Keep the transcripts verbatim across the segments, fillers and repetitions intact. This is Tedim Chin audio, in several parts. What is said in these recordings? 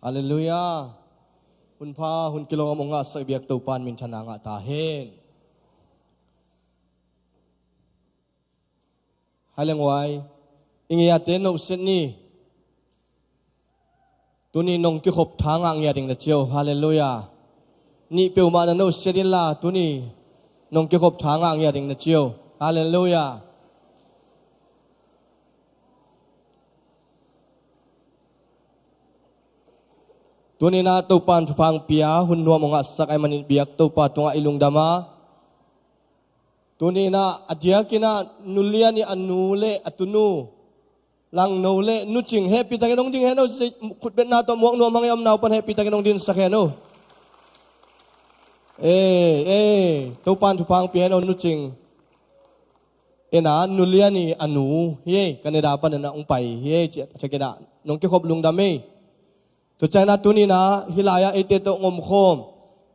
Halleluiah. Hun pha, hun kilawm hong ngahsak biak Topa in minthanna ngah ta hen. Hai leng uai, i ngiate nohset ni. Tuni nong kikhop tha ngah ngiat ding na ci o. Halleluiah. Nih peuhmah na nohset inla tuni nong kikhop tha ngah ngiat ding na ci o. Halleluiah. Tuni-in ah Topa in thupha hong pia, hun nuam hong ngahsak ahih manin biak Topa tungah i lungdam a, tuni-in ah a diakin ah nulian i a nu le a tunu Langno le Nu Cing, hehpihtakin hong ding hen o. Khutbetna tawh muak nuam hang e, a om naupan hehpihtakin hong dinsak hen o. Ei, ei, Topa in thupha hong pia hen o, Nu Cing. Ena, nulian i a nu hi ei, Canada panin ah hong pai hi ei, ci a thakin ah nong kikhop lungdam ei. Tua ciangin ah tuni-in ah hih lai-ah eite tawh hong omkhawm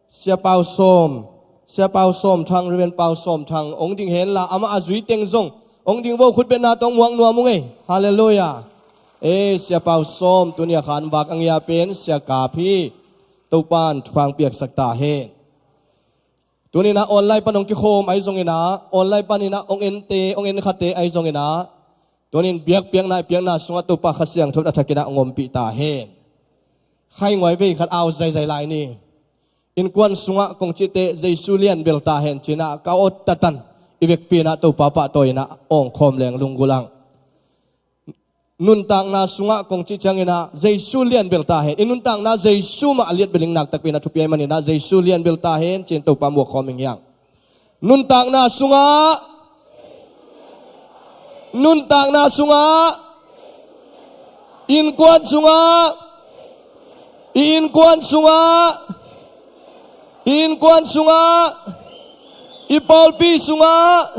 Sia Pau Sawm, Sia Pau Sawm Thang, Reverend Pau Sawm Thang hong ding henla, amah a zui teng zong hong ding vo, khutbetna tawh hong muak nuam ung ei. Halleluiah. Ei, Sia Pau Sawm, tuni a khanvak a ngia pen Sia Kap hi. Topa in thupha hong piaksak ta hen. Tuni-in ah online pan hong kikhawm ahi zongin ah, online panin ah hong ente, hong enkhate ahi zongin ah, tuni-in biakpiakna i piakna sungah Topa Kha Siangtho in a thakin ah hong ompih ta hen. Khainguai vei khat au zaizai lai ni. Innkuan sungah kong cihte Jesu lianbel ta hen ci-in ah ka awt tatan, i vekpi-in ah Topa pahtawi-in ah awngkhawm leng lunggulh ang. Nuntakna sungah kong cih ciangin ah Jesu lianbel ta hen. I nuntakna Jesu mah a liatbel ing, nak takpi-in ah thupi ahih manin ah Jesu lianbel ta hen ci-in Topa muakkhawm ing hiang. Nuntakna sungah, nuntakna sungah, innkuan sungah, i innkuan sungah, i innkuan sungah, i pawlpi sungah,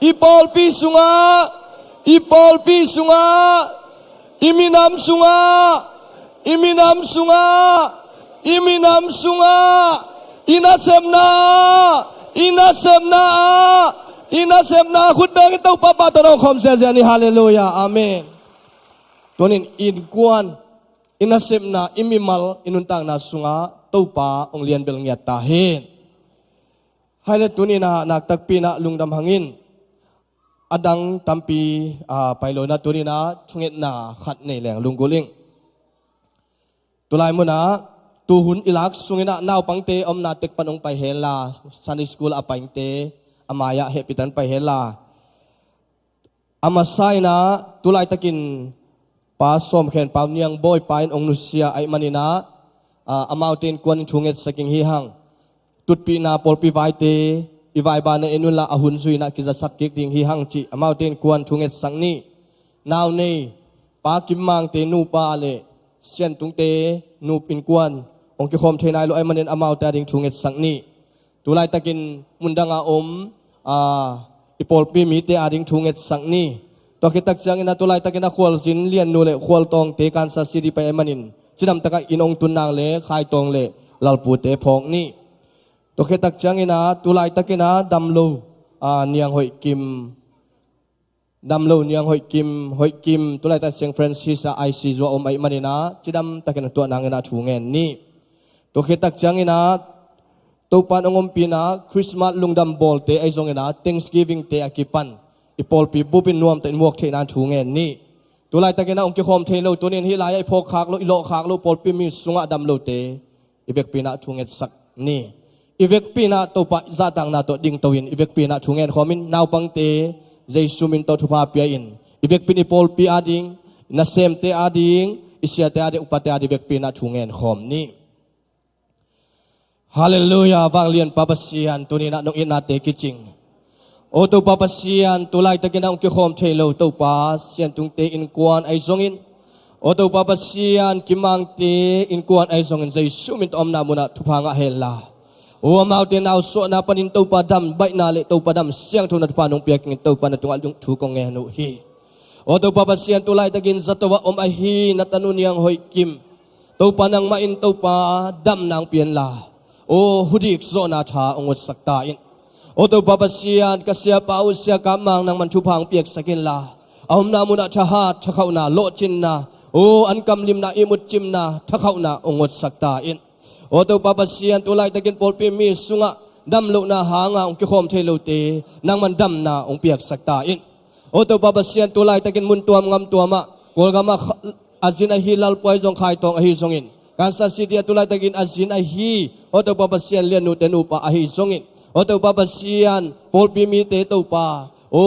i pawlpi sungah, i pawlpi sungah, i minam sungah, i minam sungah, i minam sungah, i nasepna, i nasepna, i nasepna khut bengin Topa pahtawi-in awngkhawm ziazia ni. Halleluiah. Amen. Tuni-in innkuan, i nasepna, i mimal, i nuntakna sungah Topa hong lianbel ngiat ta hen. Hai le tuni-in ah nak takpi-in ah lungdam hangin, a dang tampi, ah, pai lo-in ah tuni-in ah thungetna khat nei leng lunggulh ing. Tulai munah tuhun i lak sungin ah naupangte omna tek pan hong pai henla, Sunday school a paite a mai-ah hehpihtakin pai henla. A masa-in ah tulaitakin Pa Sawm Khen Pau Niang Bawi pa in hong nusia ahih manin ah, ah, amaute innkuan in thu ngetsak ing hi hang. Tutpihna pawlpi vaite i vaibana en unla a hun zui-in ah kizasak kik ding hi hang cih amaute innkuan thu ngetsak ni. Nau nei Pa Kim Mangte nupa le Sian Tungte nu innkuan hong kikhawm thei nai lo ahih manin amaute ading thu ngetsak ni. Tulaitakin mundang a om, aa, i pawlpi mite ading thu ngetsak ni. Tua khit tak ciangin ah tulaitakin ah Khualzin Liannu le Khualtawngte Kansas City pai ahih manin cidam takah inn hong tun nang le Khaitawng le Lalpute phawk ni. Tua khit tak ciangin ah tulaitakin ah damlo, aa, Niang Hoih Kim, damlo Niang Hoih Kim, Hoih Kim, tulaitak Saint Francis ah I C U ah om ahih manin ah cidam takin a tuah nangin ah thu ngen ni. Tua khit tak ciangin ah Topa in hong ompihna Christmas lungdam bawlte ahi zongin ah Thanksgiving te a kipan i pawlpi bupin nuamtakin muak theihna thu ngen ni. Tulaitakin ah hong kikhawm thei lo, tuni-in hih lai-ah i phawk khak lo, i lawh khak lo pawlpi mi sungah damlote i vekpi-in ah thu ngetsak ni. I vekpi-in ah Topa zahtakna tawh dingto-in i vekpi-in ah thu ngen khawmin, naupangte Jesu min tawh thupha pia-in, i vekpi-in i pawlpi ading, nasemte ading, i siate ading, upate ading vekpi-in ah thu ngen khawm ni. Halleluiah. Vanglianpa Pasian, tuni-in ah nong itnate kicing. Aw Topa Pasian, tulaitakin ah hong kikhawm thei lo Topa Sian Tungte innkuan ahi zongin, aw Topa Pasian, Kim Mangte innkuan ahi zongin Jesu min tawh omna munah thupha ngah henla, aw amaute nausuahna panin Topa dam baihna le Topa dam siangthona thupha nong piak ing in Topa na tungah lungthu kong ngen uh hi. Aw Topa Pasian, tulaitakin zato ah om ahi na tanu Niang Hoih Kim, Topa nangmah in Topa damna hong pia inla, aw hudik zawhna tha hong ngutsak ta in. Aw Topa Pasian, ka siapa uh Sia Kap Mang nangman thupha hong piaksak inla, a omna munah thahat thakhauhna, lawhcinna, O an kamlimna, ihmut cimna, thakhauhna hong ngotsak ta in. O Topa Pasian, tu laitakin pawlpi mi sungah damlohna hanga hong kikhawm thei lote nangman damna hong piaksak ta in. O Topa Pasian, tu laitakin mun tuam ngam tuamah, Kawlgamah kha-, a zin ahi Lalpuai zong, Khaitawng ahi zongin, Kansas City ah tu laitakin a zin ahi, o Topa Pasian, Liannute nupa ahi zongin, o Topa Pasian, pawlpi mite Topa, o,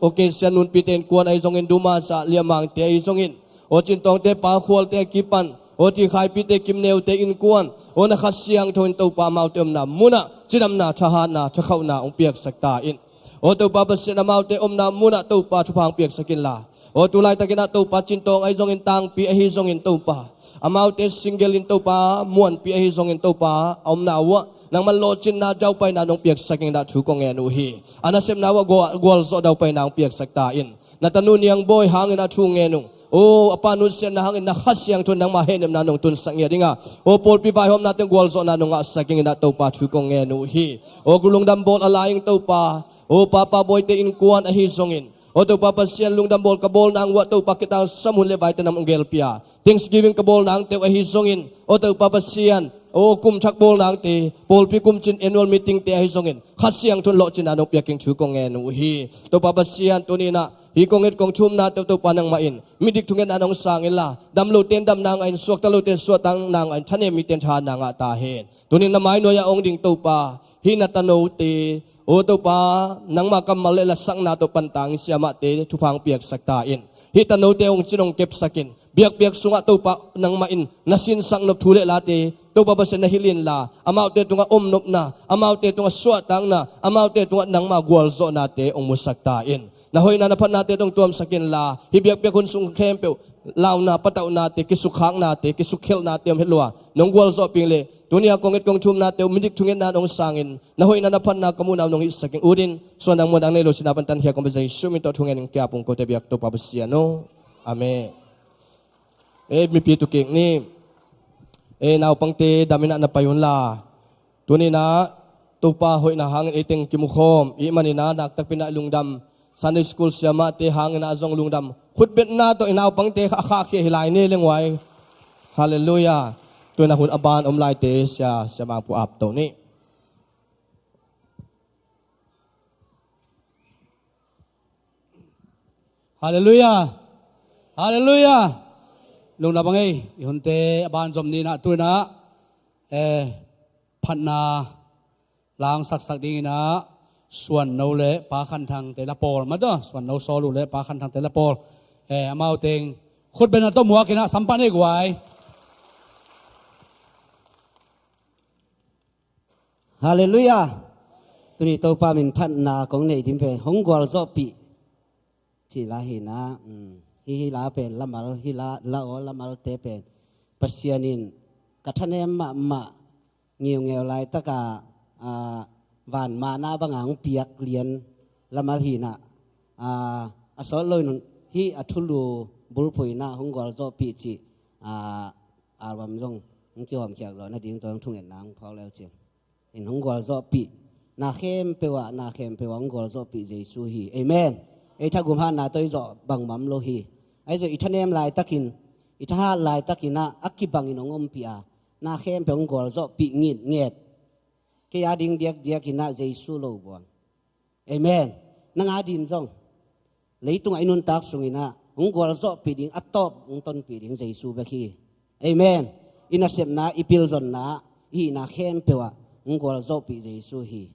o Kesian nunpite innkuan ahi zongin, Dumasa Liamangte ahi zongin, o Cintawngte pa Khualte a kipan, o Tikhaipite Kimneute innkuan, o na Kha Siangtho in Topa amaute omna munah cidamna, thahatna, thakhauhna hong piaksak ta in. O Topa Pasian, amaute omna munah Topa thupha hong piaksak inla, o tu laitakin ah Topa Cintawng ahi zongin, Tangpi ahi zongin Topa, amaute single in Topa, Muanpi ahi zongin Topa, a omna uhah nangman lawhcinna, daupaina nong piaksak in ah thu kong ngen uh hi. A nasepna uhah gua-, gualzawh daupaina hong piaksak ta in. Na tanu Niangbawi hangin ah thu ngen ung. O a pa nusiatna hangin na Kha Siangtho in nangma hehnepna nong tunsak ngiat inga, o pawlpi vaihawmnate gualzawhna nong ngahsak in ah Topa thu kong ngen uh hi. O lungdam bawl a lai ing Topa, o Papa Bawite innkuan ahi zongin, o Topa Pasian, lungdam bawl ka bawl nang uhah Topa, kitalsam hun le vaite nangman hong gelpia. Thanksgiving ka bawl nangte uh ahi zongin, o Topa Pasian, o kumthak bawl nangte, pawlpi kumcin annual meetingte ahi zongin, Kha Siangtho in lawhcinna nong piak ing thu kong ngen uh hi. Topa Pasian, tuni in ah hih kong it kong thumnate uh Topa nangmah in midik thungetna nong sang inla, damlote in damna ngah in, suakta lote in suahtakna ngah in, thanem mite in thahatna ngah ta hen. Tuni in na mai nuai-ah hong ding Topa, hih na tanote, o Topa, nangma kammal le lasakna tawh pantang in siamahte thupha hong piaksak ta in. Hih tanote hong cin hong kepsak in. Biakpiak sungah Topa nangmah in na sinsak nop thu le late Topa Pasian na hilh inla, amaute tungah omnopna, amaute tungah suahtakna, amaute tungah nangma gualzawhnate hong musak ta in. Na hoihna na phatnate tawh hong tuamsak inla, hih biakpiak hun sung khempeuh launa patauhnate, kisukkhaknate, kisukkhelhnate om het lo a, nong gualzawhpih in le, tuni a kong et kong thumnate uh midik thungetna nong sangin, na hoihna na phatna ka muhna uh nong hihsak in, ut in, suandang muandang nei lo cin a, pan tankhia kong pia Jesuh min tawh thungen in, ka ap ung kote biak Topa Pasian aw. Amen. E, mipi tu kik ni. E, naupangte dam in ah na pai unla, tuni in ah Topa hoihna hangin ei teng kimukhawm i hih manin ah, nakpi takin ah lungdam. Sunday school siamahte hangin ah zong lungdam. Khutbetna tawh i naupangte kha, a khahkhia hi lai ni leng uai. Halleluiah. Tu in ah hun a ban om laite sia, sia Mangpu ap to ni. Halleluiah. Halleluiah. Lungdam a ngei, i hunte a ban zom ni in ah, tu in ah, eh, phatna langsaksak ding in ah, Suanno le Pa Khan Thangte la pawl, ma tawh, Suanno Sawl Uh le Pa Khan Thangte la pawl. Eh, amau teng khutbetna tawh muak in ah, sampah nei guai. Halleluiah. Tuni Topa min phatna kong nei ding pen, hong gualzawhpih, cih la hi in ah, um, hih, hih la pen lamal, hih la, la aw lamalte pen Pasian in ka thanem mahmah, ngeungeu laitak a, a, van manna bang a hong piak lian lamal hi in ah, a, a sawt loin hih a thulu bulphuh in ah hong gualzawhpih cih, a, album zong hong kihawmkhiat zawh nading tua hong thungetna hong phawk le uh cin. In hong gualzawhpih, na khempeuh ah, na khempeuh ah hong gualzawhpih Jesuh hi. Amen. Ei thagum hatna tawh i zawh bangmah om lo hi. Ahi zong i thanem laitakin, i thahat laitakin ah, a kibangin hong ompih a, na khempeuh hong gualzawhpih ngitnget. Kei a ding diakdiak in ah Jesuh lo buang. Amen. Nang a ding zong, leitungah i nuntak sung in ah hong gualzawhpih ding, a tawp hong tonpih ding Jesuh bek hi. Amen. I nasepna, i pilzonna, i hihna khempeuh ah hong gualzawhpih Jesuh hi.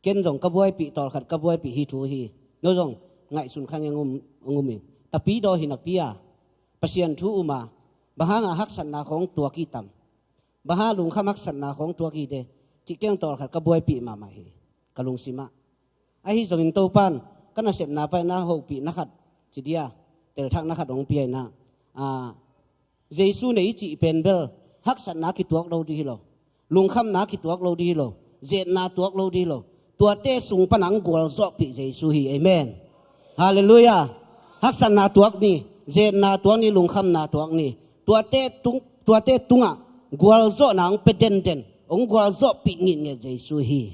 Ken zong ka buaipih, tawlkhat ka buaipih hih thu hi. No zong ngaihsun kha ngei, hong um, hong um ing. Tapidaw hi napi a, Pasian thu um a, bang hang a haksatna khawng tuak i tam? Bang hang a lungkham haksatna khawng tuak i te? Cih kei zong tawlkhat ka buaipih mahmah hi, ka lungsim ah. Ahi zongin Topa'n ka nasepna pan ah hopihna khat, ci dia, telthakna khat hong pia in ah, a, Jesuh nei i cih pen bel haksatna kituak lo ding hi lo, lungkhamna kituak lo ding hi lo, zetna tuak lo ding hi lo. Tuate sung pan ah hong gualzawhpih Jesuh hi. Amen. Halleluiah. Haksatna tuak ni, zetna tuak ni, lungkhamna tuak ni, tuate tung, tuate tungah gualzawhna hong pia denden, hong gualzawhpih ngitnget Jesuh hi.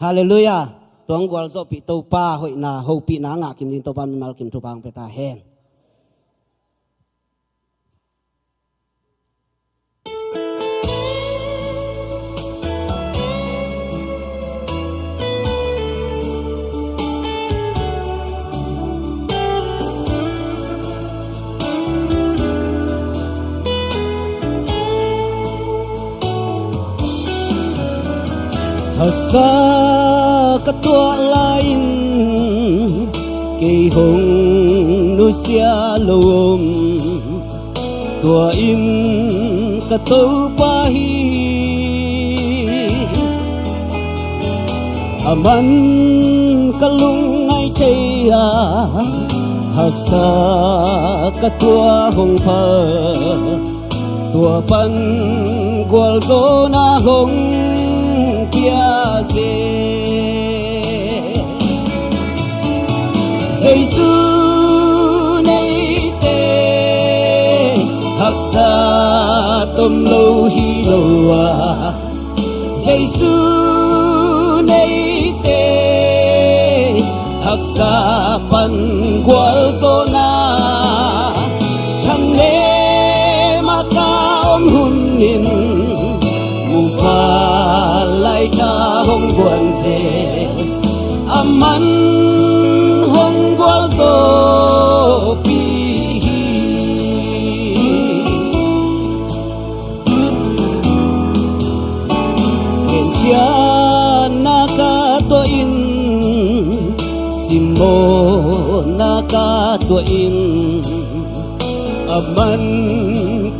Halleluiah. Tua hong gualzawhpih Topa hoihna, hopihna ngah kim ding Topa mimal kim thupha hong pia ta hen. Haksa ka tuah lai-in kei hong nusia lo om, tua in ka Topa hi. Aman ka lungngaih thei a, haksa ka tuah hong phal, tua pan gualzawhna hong pia zel. Jesu neite haksa tom lo hi lo a, Jesu neite haksa pan gualzawhna, thanem a ka om hun in, mu pha lai tha hong guan zel, aman hong gualzawhpih hi. Gensiatna ka tuah in, simmawhna ka tuah in, aman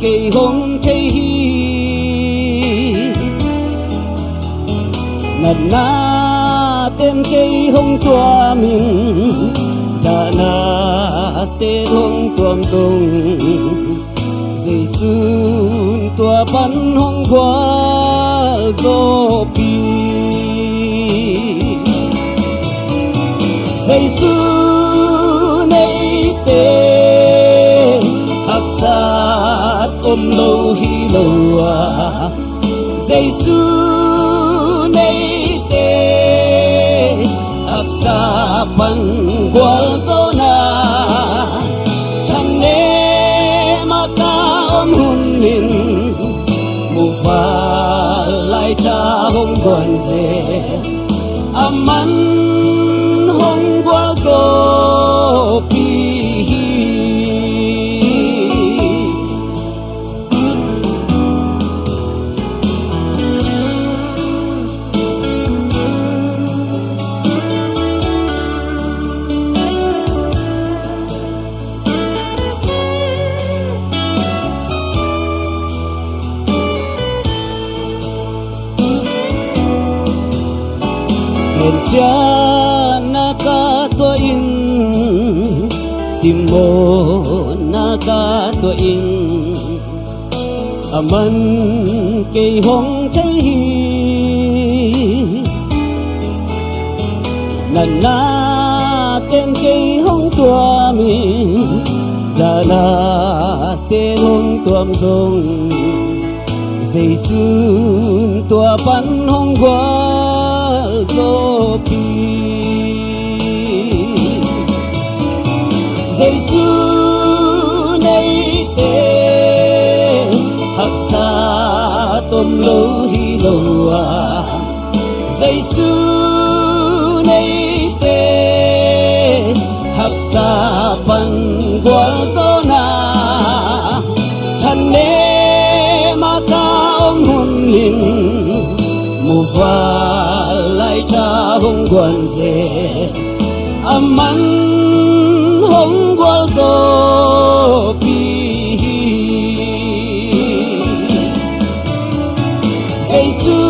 kei hong thei hi. Natna ten kei hong tuam in, dahna ten hong tuam zong, Jesu'n tua pan hong gualzawhpih. Jesu neite haksa om lo hi lo a, Jesu neite haksa pan gualzawhna, thanem a ka om hun in, mu pha lai tha hong guan zel, aman hong gualzawhpih hi. Gensiatna ka tuah in, simmawhna ka tuah in, aman kei hong thei hi. Natna ten kei hong tuam in, dahna ten hong tuam zong, Jesu'n tua pan hong gualzawhpih. Jesu neite haksa tom lo hi lo a, Jesu neite haksa pan gualzawhna, thanem a ka om hun in, mu pha lai tha hong guan zel, aman hong gualzawhpih hi. Jesu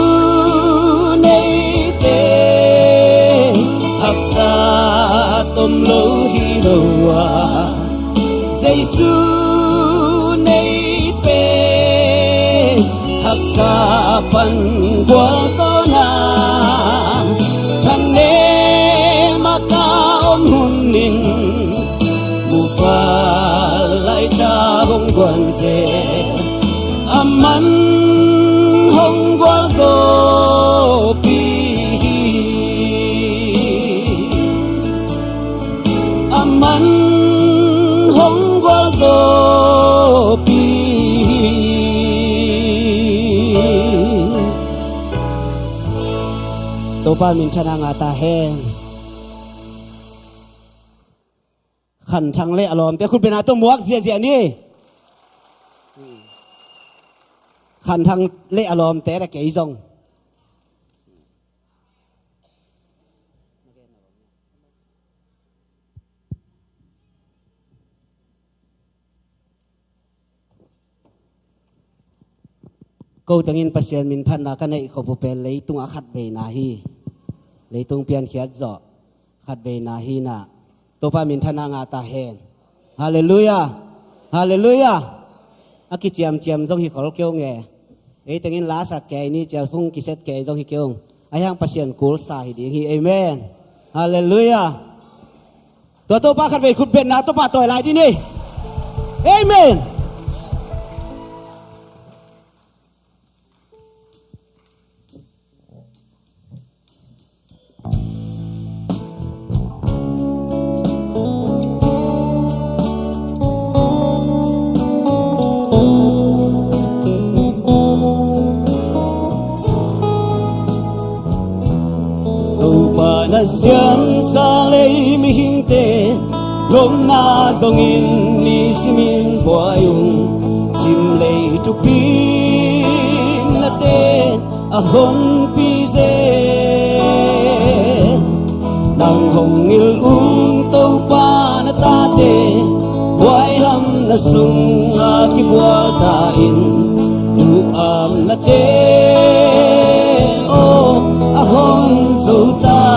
neite haksa tom lo hi lo a, Jesu neite haksa pan gualzawhna, thanem a ka om hun in, mu pha lai tha hong guan zel, aman hong gualzawhpih hi. Aman hong gualzawhpih hi. Topa minthanna ngah ta hen. Khanthang le a lawmte khut bengna tawh muak ziahziah ni. Khanthang le a lawmte le kei zong. Ko tengin Pasian minphatna ka neih khop uh pen leitungah khatveina hi. Leitung piankhiat zawh khatveina hi na. Topa minthana ngah ta hen. Halleluiah. Halleluiah. A kiciamciam zong hi khol kei ung e. Ei tengin lasak kei ni, cialfung kiset kei zong hi kei ung. A hiang Pasian kulsa hi ding hi. Amen. Halleluiah. Tua Topa khatvei khutbetna Topa tawi lai ding hi. Amen. Topa na siamsa lei mihingte lomna zongin ni simin buai ung. Sim lei tupin na te a honpi zel. Nang hong ngil ung Topa na tate, buai lam na sungah kibual ta in. Duam na te aw a hong zo ta.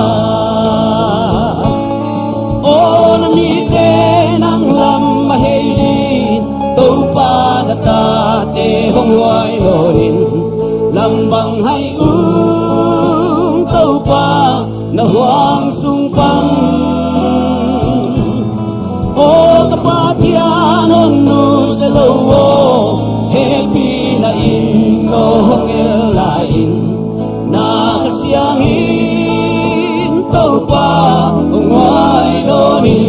Aw na mite nang lam a hei ding, Topa na tate hong huai nawn in. Lam bang hai ung Topa na huang sung pan. Aw ka Pathian hong nusia lo aw, hehpihna in no hong el lai in. Na Kha Siangin Topa hong huai nawn in.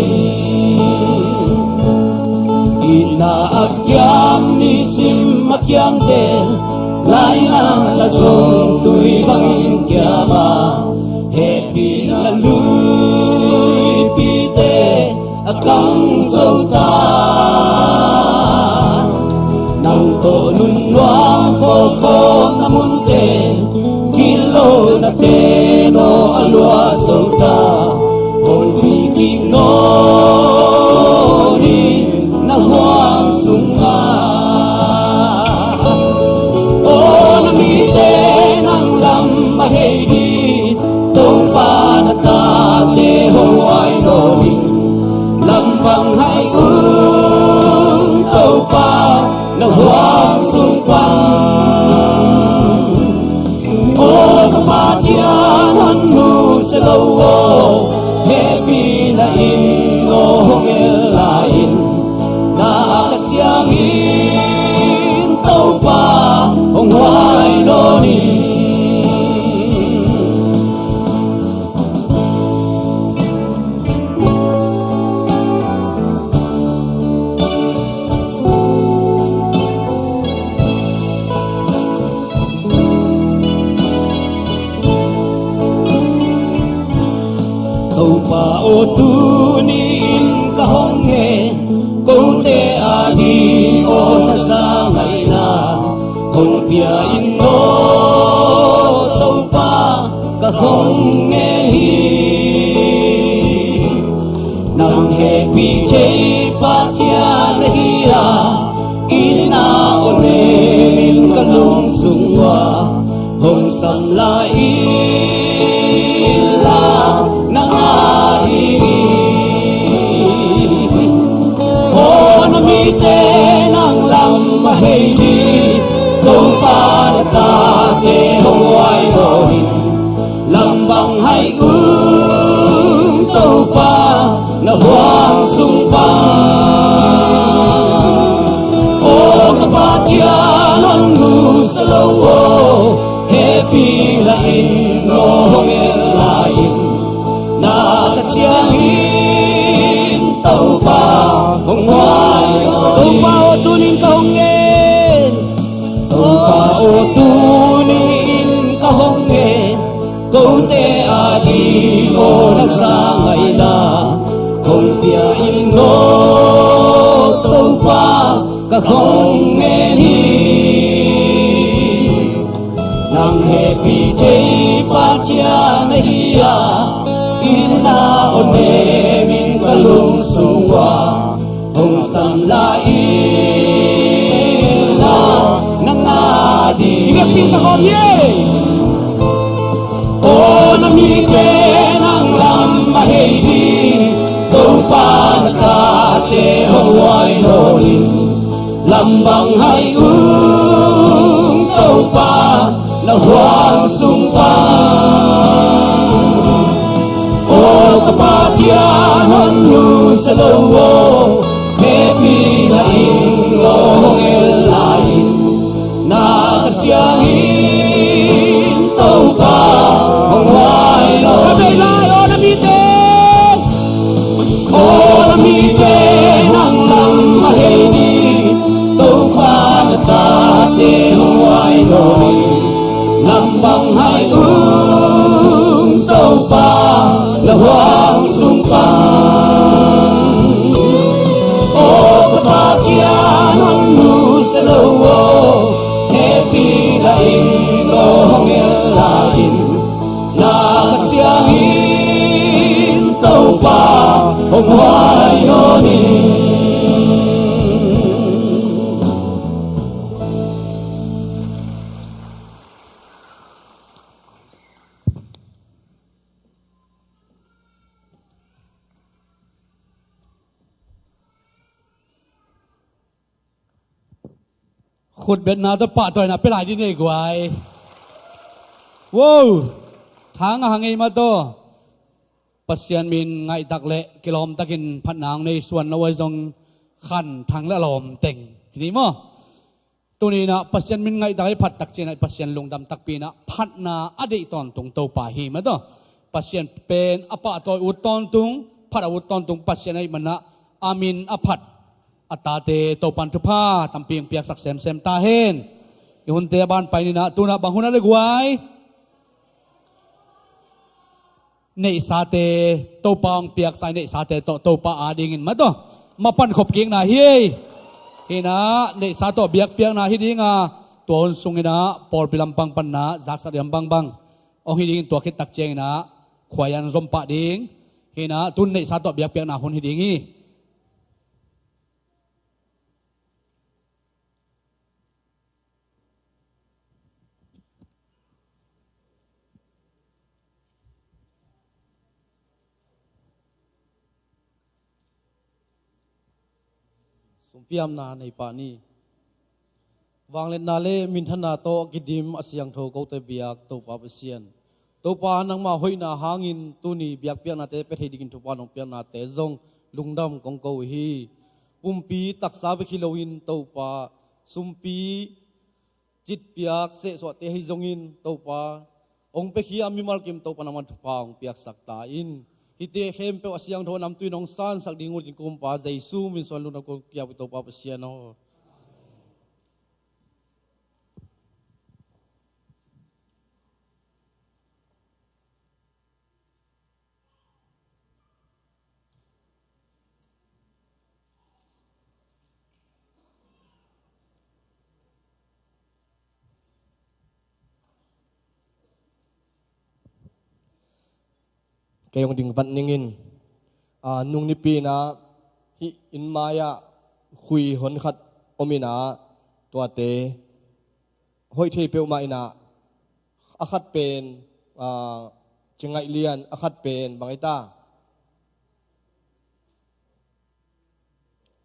Itna a kiam nisim a kiam zel, lainat la zong tui bangin kiam a, hehpihna luipite a kang zo ta. Nang tawh nunnuam khawlkhawlna munte, gitlohna te no a luah zo ta. Honpi kik nawn in na huang sungah. Aw na mite nang lam a hei ding, Topa na tate hong huai nawn in. Lam bang hai ung Topa na huang sung pan. Aw ka Pathian hong nusia lo aw, hehpihna in no hong el lai in. Na Kha Siangin Topa hong huai nawn in. Topa aw tuni-in ka hong ngen, kote ading aw na za ngaihna hong pia in aw Topa ka hong ngen hi. Nang hehpih thei Pathian na hi a, itna aw nemin ka lungsung uah hong sam lai in la nang ading hi. Aw na mite nang lam a hei ding, Topa na tate hong huai nawn in. Lam bang hai ung Topa na huang sung pan. Aw ka Pathian hong nusia lo aw, hehpihna in no hong el lai in. Na Kha Siangin Topa hong huai nawn in. Topa aw tuni-in ka hong ngen. Topa aw tuni-in ka hong ngen, kote ading aw na za ngaihna hong pia in aw Topa ka hong ngen hi. Nang hehpih thei Pathian na hi a, itna aw nemin ka lungsung uah hong sam lai in la nang a ding hi. Aw na mite, nang lam a hei ding, Topa na tate hong huai nawn in. Lam bang hai ung, Topa na huang sung pan. Aw ka Pathian, hong nusia lo aw, hehpihna in ngaw hong en lai in. Na Kha Siangin Topa hong huai nawn. Ka bei lai, aw na mite. Aw na mite, nang lam a hei ding, Topa na tate hong huai nawn in. Lam bang hai ung, Topa na huang sung pan. Aw ka Pathian, hong nusia lo aw, hehpihna in ngaw hong en lai in. Na Kha Siangin Topa hong huai nawn in. Khutbetna tawh pahtawina pia lai dih ni ei guai. Wow! Thang a hang ei mah tawh. Pasian min ngaihtak le kilawmtakin phatna hong nei suan lo ahi zong khan thang le a lawmteng. Ci ni maw? Tuni inah Pasian min ngaihtak i phat tak ciangin ah Pasian lungdam takpi inah phatna a deih tawntung Topa hi mah tawh. Pasian pen a pahtawi ut tawntung, phat a ut tawntung Pasian ahih manah a min a phat a tate Topan thupha tampi hong piaksak semsem ta hen. I hunte a ban pai ninah tunah bang hun a le guai. Neihsate, Topa hong piaksa i neihsate tawh Topa adingin mah tawh mapan khop kikna hi ei. Hinah neihsa tawh biakpiakna hi dinga, tua hun sunginah pawlpi lampang panna zaksak diam bangbang hong hi dingin, tua khit tak cianginah khuaian zom pah ding. Hinah tun neihsa tawh biakpiakna hun hi ding hi. Sumpiamna nei pah ni. Vangliatna le minthanna tawh kidim a siangtho kote biak Topa Pasian, Topa nangmah hoihna hangin tuni biakpiaknate pia thei dingin thupha nong piaknate zong lungdam kong ko uh hi. Pumpi taksa bek hi loin Topa, sumpi citpiak sehsuahte ahi zongin Topa hong piakhia mimal kim Topa nangman thupha hong piaksak ta in. Hihte khempeuh a siangtho namtui in hong sansak ding uh in Kumpa Jesu min suang lungdam kong kiap uh hi Topa Pasian aw. Kei hong ding vat ning in, a, nung nipi inah hih inn mai-ah khui hon khat om inah, tuate hoih thei peuhmah inah, a khat pen, a, Ci Ngaih Lian, a khat pen bang hi ta?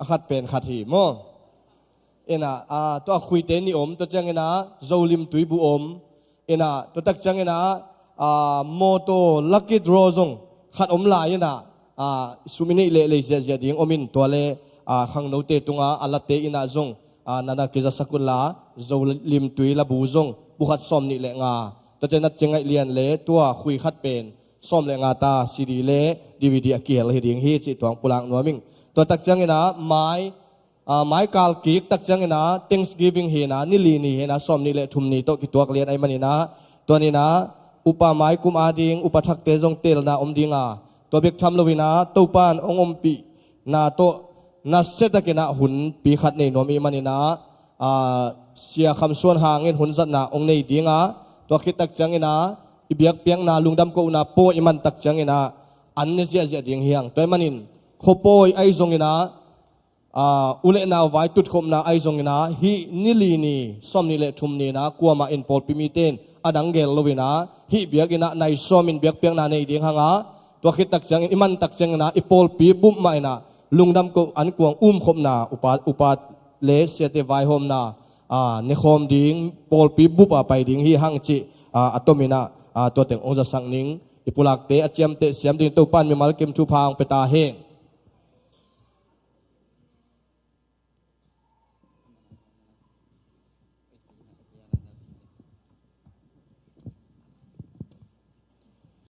A khat pen khat hi maw? Inah, a, tua khuite nih om, tua cianginah Zo Lim Tui Bu om. Inah tua tak cianginah, a, mawtaw lucky draw zong khat om lai inah, a, sum i neih leh lei ziahziah ding om in, tua le, a, khangnote tungah a late inah zong, a, nana kizasak unla, Zo Lim Tui la bu zong bu khat sawm nih le nga. Tua cianginah Ci Ngaih Lian le tua khui khat pen sawm le nga ta C D le D V D a kihel hi ding hi cih tua hong pulak nuam ing. Tua tak cianginah mai, a, mai kal kik tak cianginah Thanksgiving hinah, ni li ni hinah, sawm nih le thum ni tawh kituak lian ahih maninah, tuaninah upa mai kum ading upa thakte zong telna om dinga, tua bek tham loinah Topan hong ompihna tawh nasiatakinah hunpi khat nei nuam ih maninah, a, Sia Kham Suan Hang in hun zatna hong nei dinga, tua khit tak cianginah i biakpiakna lungdam kohna pawi i man tak cianginah an ne ziahziah ding hi hang. Tua ahih manin khuapawi ahi zonginah, aa, u le nau vai tutkhopna ahi zongin ah, hih ni li ni, sawmnih le thum ni-in ah, kuamah in pawlpi mite in a dang gel loin ah, hih biakinn ah nai sawmin biakpiakna nei ding hang a, tua khit tak ciangin, i man tak ciangin ah, i pawlpi bup mah in ah, lungdam koh ankuang umkhopna, upa, upa le siate vaihawmna, aa, nekhawm ding, pawlpi bup a pai ding hi hang cih, aa, a tomin ah, aa, tua teng hong zasak ning. I pulakte a ciamteh siam ding Topa'n mimal kim thupha hong pia ta hen.